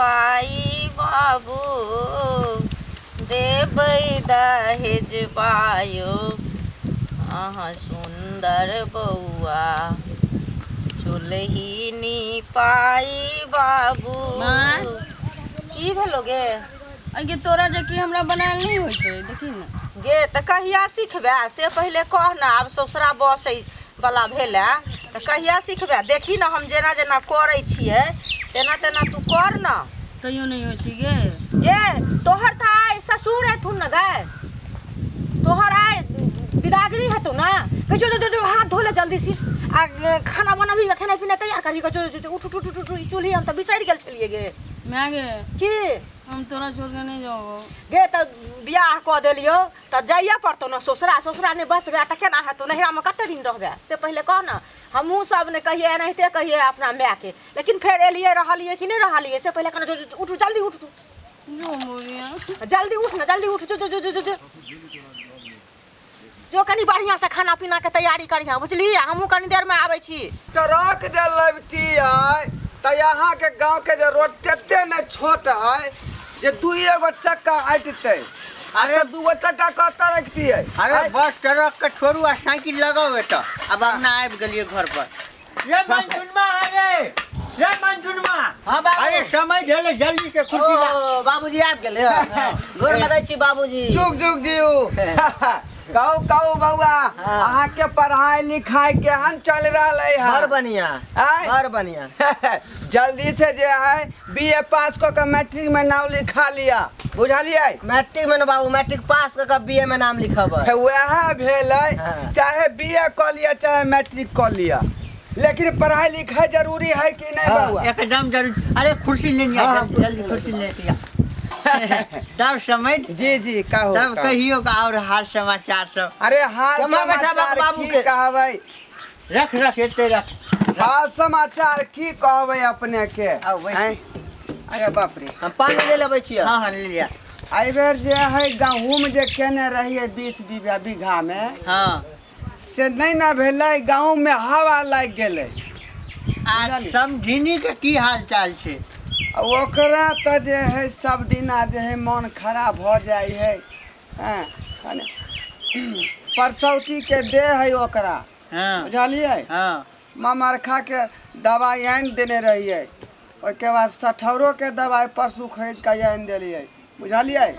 निपाई बाबू देबै दहेज पायो अहाँ सुन्दर बौआ चूल्ही निपाई बाबू। माँ। की भेलो गे? अगे तोरा जे कि हमरा बनायल नहि होइ छै, देखी ने। गे तऽ कहिया सिखबे से पहिले कह ने। आब ससुरा बसै वाला भेलै तऽ कहिया सिखबे? देखी ने, हम जेना जेना करै छियै तेना तेना तू कर ने। तैयो नहि होइ छै गे। गे तोहर तऽ आइ ससुर एथुन ने गै, तोहर आइ बिदागरी हेतौ ने। कहै जो जो जो हाथ धो ले जल्दी से आ खाना बनाबी, खेनाइ पिनाइ तैयार करही। जो जो जो उठ उठ उठ उठ, ई चूल्ही हम तऽ बिसरि गेल छलियै गे। माय गे। की? हम तोरा छोड़ के नहि जाबो। गे तऽ बियाह कऽ देलियौ तऽ जाइए पड़तौ ने ससुरा। ससुरा नहि बसबै तऽ केना हेतौ? नैहरामे कते दिन रहबै से पहिले कह ने। हमहूँ सब ने कहियै एनाहिते कहियै अपना मायके, लेकिन फेर एलियै रहलियै कि नहि रहलियै से पहिले कहने। जो जो, उठ जल्दी उठ तू। जो मोरिया। जल्दी उठ ने, जल्दी उठ। जो जो जो जो जो जो जो, कनि बढ़िआँ से खाना पीना के तैयारी करिहँ, बुझलिही? हमहूँ कनि देरमे आबै छी। ट्रक जे लबतियै तऽ अहाँके गाँवके जे रोड तते ने छोट है जे दुइए गो चक्का अटतै। अरे दूगो चक्का कतऽ रखतियै? अरे बस ट्रक के छोड़ू आ साइकिल लगाउ एतऽ। आब अपना आबि गेलियै घर पर। ये मंजुनमा, अरे ये मंजुनमा। हाँ बाबू। अरे समय भेलै, जल्दी से कुर्सी ला। ओ बाबूजी आबि गेलै। गोर लगै छी बाबूजी। जुग जुग जीउ। कहू कहू बौआ। हाँ। अहाँके पढ़ाई लिखाई केहन चल रहल है? बड़ बढ़िया। आँय? बड़ बढ़िया। जल्दी से जे है बी ए पास कऽ के मैट्रिक में नाम लिखा लिया, बुझलियै? मैट्रिक में ने बाबू, मैट्रिक पास कऽ के बी ए में नाम लिखबै। हे, वएह भेलै। हाँ। चाहे बी ए कऽ लिअ चाहे मैट्रिक कऽ लिअ, लेकिन पढ़ाई लिखाई जरूरी है कि नहीं? हाँ। बौआ एकदम जरूर। अरे कुर्सी लेने आ। हाँ, जल्दी जल्दी कुर्सी लेके आ। तब समझ। जी जी, कहू। तब कहू। कहियो का और हाल समाचार सब? अरे हाल केम्हर बैठा समाचार बाबू की के? कहबै? रख रख, एते रख। हाल समाचार की कहबै अपने के? आउ, बैठ। आँय? अरे बाप रे। हम पानी ले लेबै छियै। हाँ हाँ, ले लिया। एहि बेर जे है गहूँम जे केने रहियै 20 बीघा बीघा में, से नहि ने भेलै, गहूँम में हवा लागि गेलै। आ समझिनी के की हाल चाल छै? आ ओकरा तऽ जे है सब दिना जे है मन खराब भऽ जाइ है। हँ, परसौतीके देह है ओकरा। बुझलियै? ममरखा के दवाइ आनि देने रहियै, ओहिके बाद सठौरोके दवाइ परसू खरीद कऽ आनि देलियै, बुझलियै?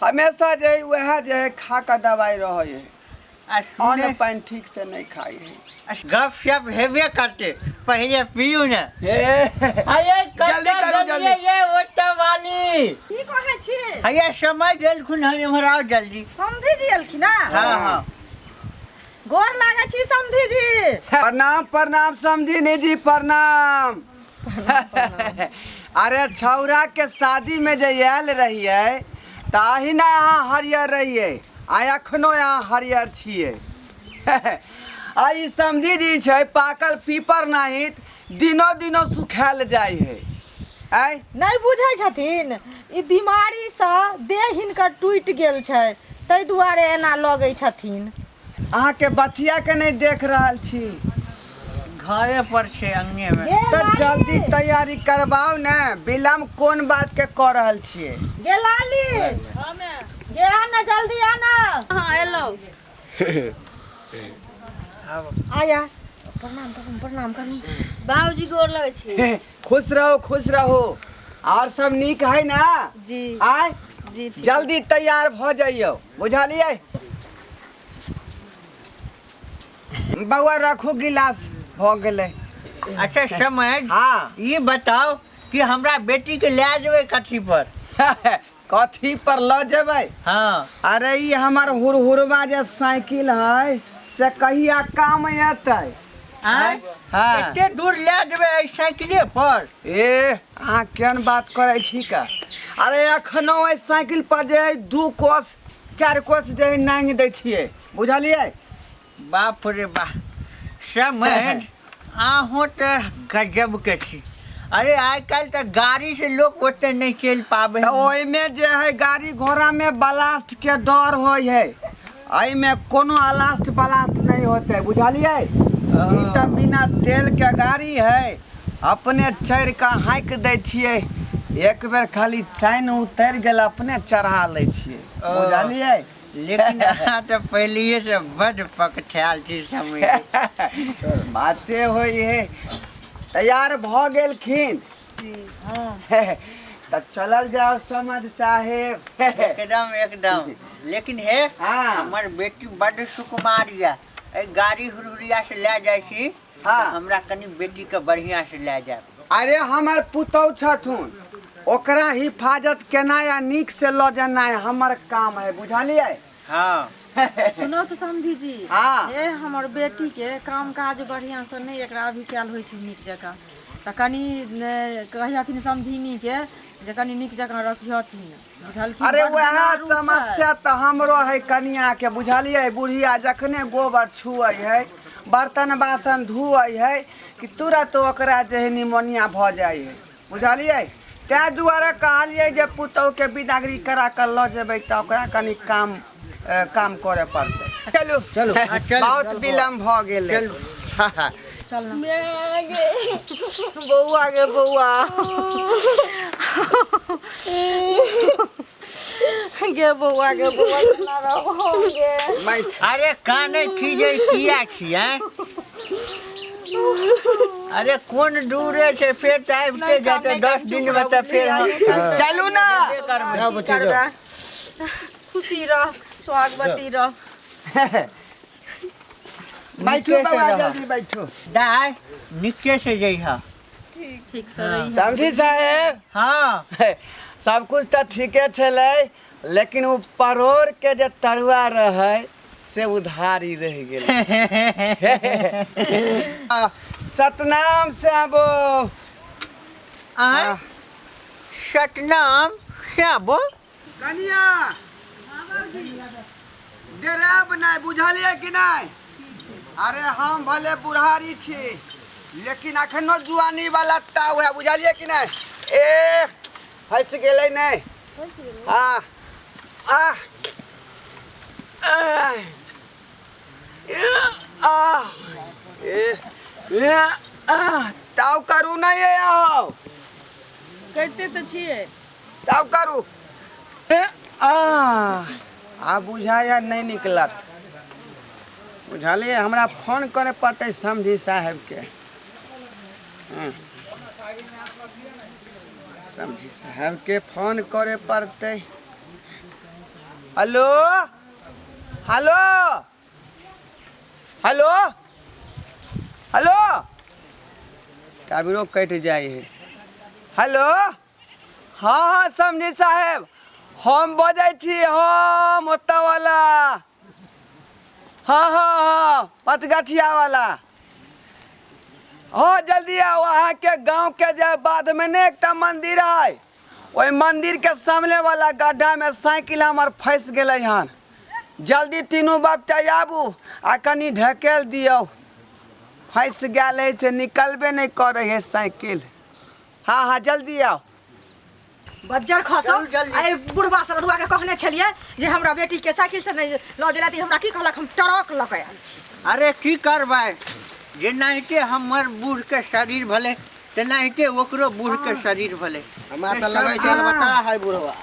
हमेशा जे है वएह जे है खा कऽ दवाइ रहै है। आ अन्न सुने पानि ठीक से नहि खाइ है। गप सप हेबे करते, पहिले पियू ने। हे, अरे जल्दी कतऽ करू, गेलियै जल्दी। ये ओतऽ वाली? की कहै छी? हैया समय देलखुन हन, एम्हर आउ जल्दी। समधी जी एलखिन हँ? हाँ हाँ। गोर लागै छी समधी जी। प्रणाम प्रणाम समधिनी जी, प्रणाम। अरे छौड़ा के शादी में जे आयल रहियै तऽ अहिना अहाँ हरियर रहियै आ एखनो अहाँ हरियर छियै। आ ई समधी जी छै पाकल पीपर नाहित दिनो दिनो सुखायल जाइ है। आँय? नहि बुझै छथिन, ई बीमारीसँ देह हिनकर टूटि गेल छै, ताहि दुआरे एना लगै छथिन। अहाँके बचिया के नहि देख रहल छी? घरे पर छै, अंगने में। गे तऽ लाली! जल्दी तैयारी करबाउ ने, विलम्ब कोन बात के कऽ रहल छियै? गे लाली, गे आ ना, जल्दी आ ना। हाँ एलो। आया, प्रणाम करू, प्रणाम करू। बाबूजी गोर लगै छी। खुश रहो, खुश रहो। और सब नीक है ना? जी। आय? जी ठीक। जल्दी तैयार भऽ जइयौ, बुझलियै? बौआ रखू गिलास, भऽ गेलै। अच्छा समझ। हाँ। ई बताओ कि हमरा बेटी के लए जेबै कथी पर? कथी पर लऽ जेबै? हाँ। अरे ई हमर हुरहुरवा जे साइकिल है से कहिया काम एतै? आँय? हाँ। एते दूर लए जेबै एहि साइकिले पर? ए अहाँ केहन बात करै छी का? अरे एखनो एहि साइकिल पर जे है 2 कोस 4 कोस जे है नांगि दै छियै, बुझलियै? बाप रे बाप, समझ अहूँ तऽ गजब के छी। अरे आइ काल्हि तऽ गाड़ी से लोक ओते नहि चलि पाबै। तऽ ओहिमे जे है गाड़ी घोड़ा में ब्लास्ट के डर होइ है, एहिमे कोनो अलास्ट ब्लास्ट नहि होतै, बुझलियै? ई तऽ बिना तेल के गाड़ी है अपने चढ़ि कऽ हाँकि दै छियै। एक बेर खाली चैन उतरि गेल, अपने चढ़ा लै छियै, बुझलियै? लेकिन अहाँ तऽ पहिलिए से बड्ड पकठायल छी समय। बाते होइ है। तैयार भऽ गेलखिन तऽ चलल जाओ समद साहेब। एकदम एकदम, लेकिन हे, हाँ। हमर बेटी बड्ड सुकुमार यऽ, एहि गाड़ी हुरहुरिया से लए जाइ छी। हाँ। तऽ हमरा कनि बेटीके बढ़िआँ से लए जायब। अरे हमर पुतहु छथुन, ओकरा हिफाजत केनाइ आ नीक से लऽ जेनाइ हमर काम है, बुझलियै? हाँ। सुनौ तऽ समधी जी। हाँ। हे, हमर बेटीके काम काज बढ़िआँसँ नहि एकरा अभी कयल होइ छै नीक जकाँ, तऽ कनि ने कहियथिन समधिनीके जे कनि नीक जकाँ रखिहथिन, बुझलखिन? अरे बड्ड वएह बीमारू छै। समस्या तऽ हमरो है कनिया के, बुझलियै? बुढ़िया जखने गोबर छुअै है, बर्तन बासन धुअै है कि तुरंत ओकरा जे है निमोनिया भऽ जाइ है, बुझलियै? ताहि दुआरे कहलियै जे पुतहुके विदागरी करा कऽ लऽ जेबै तऽ ओकरा कनि काम काम करऽ पड़तै। चलू चलू। हाँ, चलू, बहुत चलू। विलम्ब भऽ गेलै। चलू। चल ना। बौआ गे बौआ गे, बौआ गे बौआ, केना रहबो गे? बैठ। अरे काने छी जे किया छी आँय? अरे कोन दूरे छै, फेर तऽ आबिते जेतै 10 दिनमे, तऽ फेर हम चलू ना। जाओ बच्ची जाओ। खुशी रह, सुहागवती रह। बैठू नीके से बौआ, रह। जल्दी बैठू। दाय, नीके से जइह। ठीक से रही। समझी साहेब? हाँ। सब कुछ तऽ ठीके छलै, लेकिन ओ परोड़ के जे तरुआ रहै से उधारी रहि गेलै। आ, सतनाम साबो। आँय, सतनाम श्याबो। कनिया, डराब नहि, बुझलियै कि नहि? अरे हम भले बुढ़ारी छी, लेकिन अखनो जुआनी वाला ताव है, बुझलियै कि नहि? ए, फँसि गेलै नहि? हाँ, आ आ आ ए ए आ ताव करू नहि ये आहो। करिते तऽ छियै। ताव करू। ए आ आ बुझाया नहि निकलत, बुझलियै? हमरा फोन करे पड़तै समधी साहेबके। समधी साहेबके फोन करे पड़तै। Hello hello hello hello, Tauro कटि जाइ है। हेलो, हाँ हाँ, समझी साहेब, हम बजै छी, हम ओतऽ वाला, हाँ हाँ हाँ, पचगछिया वाला। हाँ, जल्दी आउ। अहाँके गाँवके जे बाधमे ने एकटा मंदिर है, ओहि मंदिर के सामने वाला गड्ढा में साइकिल हमर फँसि गेलै हन। जल्दी तीनू बच्चा आबू आ कनि ढकेल दियौ। फँसि गेल है से निकलबे नहि करै है साइकिल। हाँ हाँ, जल्दी आउ। बज्जर खसो। चलू जल्दी। ए बुढ़बा सरधुआ के कहने छलियै जे हमरा बेटी के साइकिल से नहीं लऽ जेला, तऽ हमरा की कहलक, हम ट्रक लऽ के आयल छी। अरे की करबै, जेनाहिते हमर बूढ़के शरीर भेलै तेनाहिते ओकरो बूढ़के शरीर भेलै। हमरा तऽ लगै छै बता है बुढ़वा।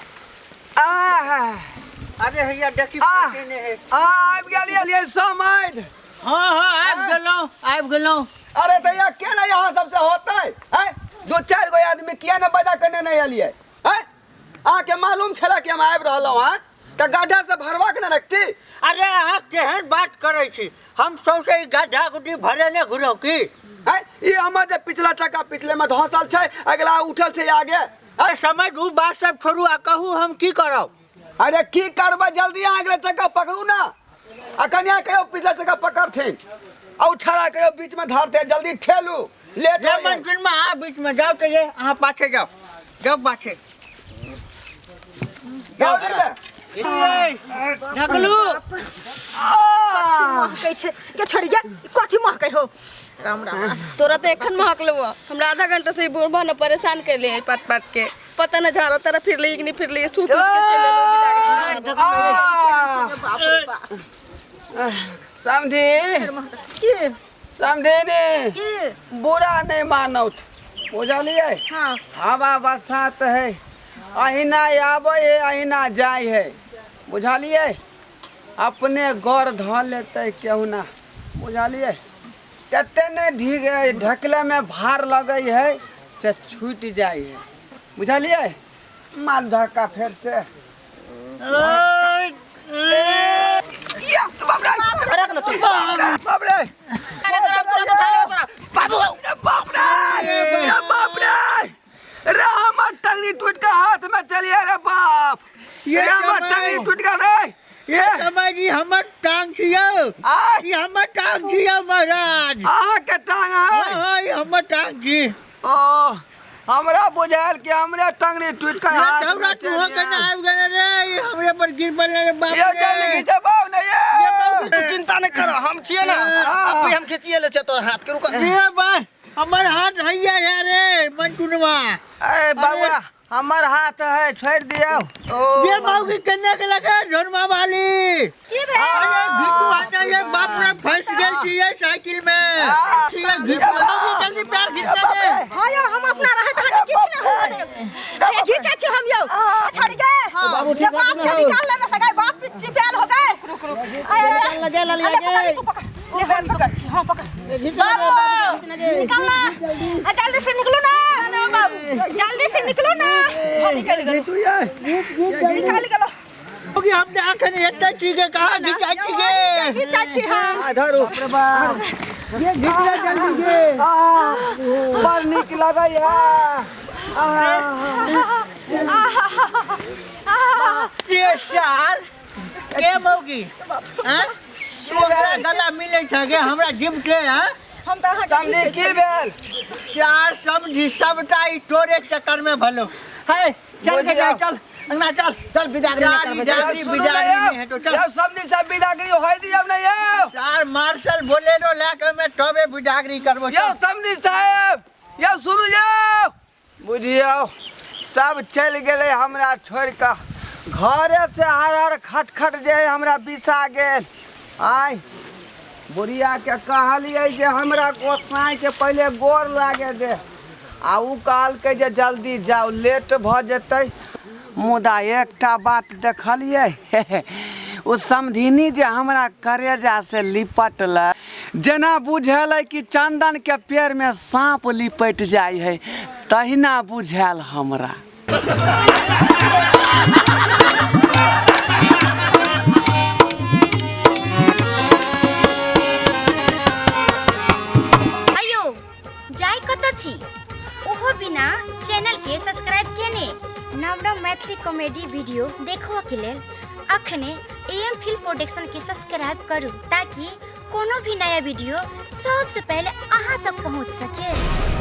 आह अरे हैया देखी। आह! फटे है। आ आबि गेलियै समैध? हाँ हाँ, आबि गेलहुँ, आबि गेलहुँ। अरे भैया, केना यहाँ सबसे होतै हैं? दू चारि गो आदमी किया ने बजा के ने एलियै हैं? अहाँके मालूम छलै कि हम आबि रहलहुँ हँ तऽ गड्ढा से भरवा के ने रखती। अरे अहाँ केहन बात करै छी? हम सौंसे ई गड्ढा गुड्डी भरेने घुरौ की? हैं? ई हमर जे पिछला चक्का पिछले में धंसल छै, अगला उठल छै आगे। अरे समझ, उ बात सब छोड़ू आ कहू, हम की करब? अरे की करबै, जल्दी अहाँ अगला चक्का पकड़ू ना आ कनिया कहियो पिछला चक्का पकड़थिन आ उछाड़ा कहियो बीच में धरते, जल्दी ठेलू, लेट जे होइए। मंजिल में अहाँ बीच में जाओ तो ये अहाँ पाछे जाओ, जाओ पाछे। जाओ जल्दी। ढकलू। महकै छै गे छोड़ी गे, ई कथी महकै हो, राम राम। तोरा तऽ एखन महकलौ हँ, हमरा आधा घंटा से ई बुढ़बा ने परेशान कैले है पाट पाट के, पता न झाड़ा तारा फिरले कि नहीं फिरले, सूत उठ के चले लो बिदागरी। समझी? की? समझे ने? की? बुरा नहीं मानौत, बुझलियै? हाँ। हवा बसात है, अहिना आबै है अहिना जाइ है, बुझलियै? अपने गौर धऽ लेतै केहुना, बुझलियै? तते ने ढीग ढकलेमे भार लगै है से छूटि जाइ है, बुझलियै? मार धक्का फेर से। या, बाप रे! बाप रे! बाप रे! बाप रे! रे बाप रे! रे हमर टंगरी टूट के हाथ में चलिए रे बाप। ये रे हमर समय। टंगरी टूट के रे। ये समय जी हमर टांग छियौ। आय। ई हमर टांग छियौ महाराज। अहाँ के टांग है? हाँ, ई हमर टांग छी। ओ हमरा बुझायल कि हमरे टंगरी टूट के हाथ में चौरा चलि तुहो के आयल। आबि गेलै रे, ई हमरे पर गिर पड़लै रे बाप ये जल्दी रे। घिचबाउ ने ये। तू चिंता नहीं कर, हम छियै ना, अभी हम खींचिए ले छियै तोर हाथ के, रुक। रे बा हमर हाथ हैया है रे मंटुनवा। ए बाबा हमर हाथ है, छोड़ दियौ। ये बाबू की कन्या के लगे झोरमा वाली। की भेल? अरे घिचू हाथ ये बाप रे फंस गेल छियै साइकिल में। छियै घिचू बाबू जल्दी पैर घिच दे। हाँ यौ, हम अपना रहैत अहाँके किछु नहि हुअ देब। अरे घिचै छी हम यौ, छोड़ि गे। ये बाप के निकाल लेने से गए, बाप चिपैल हो गए। रुक रुक। अरे अरे पकड़, तू पकड़। ले हम पकड़ छी, हाँ पकड़। बाबू निकाल ना, आ जल्दी से निकलो ना बाबू, जल्दी से निकलो ना। हाँ, निकल गेलो, निकल गेलो। कि हम अखन एते छी के कहाँ घिचाइ छी गे? घिचै छी हम। आ धरू। ये घिच ले जल्दी गे। बड़ नीक लगैया। ये सार के मौगी हैं तू हमरा गला मिलै छ गे, हमरा जिम के हैं? हम तऽ अहाँके समझी घिचै की छी। भेल? चार समझी सबटा ई तोरे चक्कर में भलो है। चल के जाय, चल अंगना चल। चल बिदागरी नहीं जारी करबै, चल। जारी सुनू ने बिदागरी यौ, नहीं है तो चल। यौ समझी सब बिदागरी होय दियौ ने यौ। चार मार्शल बोलेरो लए के में तबे बिदागरी करबो। यौ चल। समझी साहेब, यौ सुनू यौ, बुझियौ सब चलि गेलै हमरा छोड़ि कऽ। घरे से हर हर खट खट जे है हमरा बिसा गेल। आय बुढ़ियाके कहलियै जे हमरा गोसाइके पहिले गोर लागे दे, आ उ कहलकै जे जल्दी जाउ लेट भऽ जेतै। मुदा एकटा बात देखलियै, ओ समधिनी जे हमरा करेजा से लिपटलै, जेना बुझेलै कि चंदन के पेड़ में साँप लिपटि जाइ है तहिना बुझायल हमरा। अयो जाय कतऽ छी ओहो बिना चैनल के सब्सक्राइब केने? नव नव मैथिली कॉमेडी वीडियो देखबऽ के लेल अखने एम फिल्म प्रोडक्शन के सब्सक्राइब करू ताकि कोनो भी नया वीडियो सबसे पहले अहाँ तक पहुँच सके।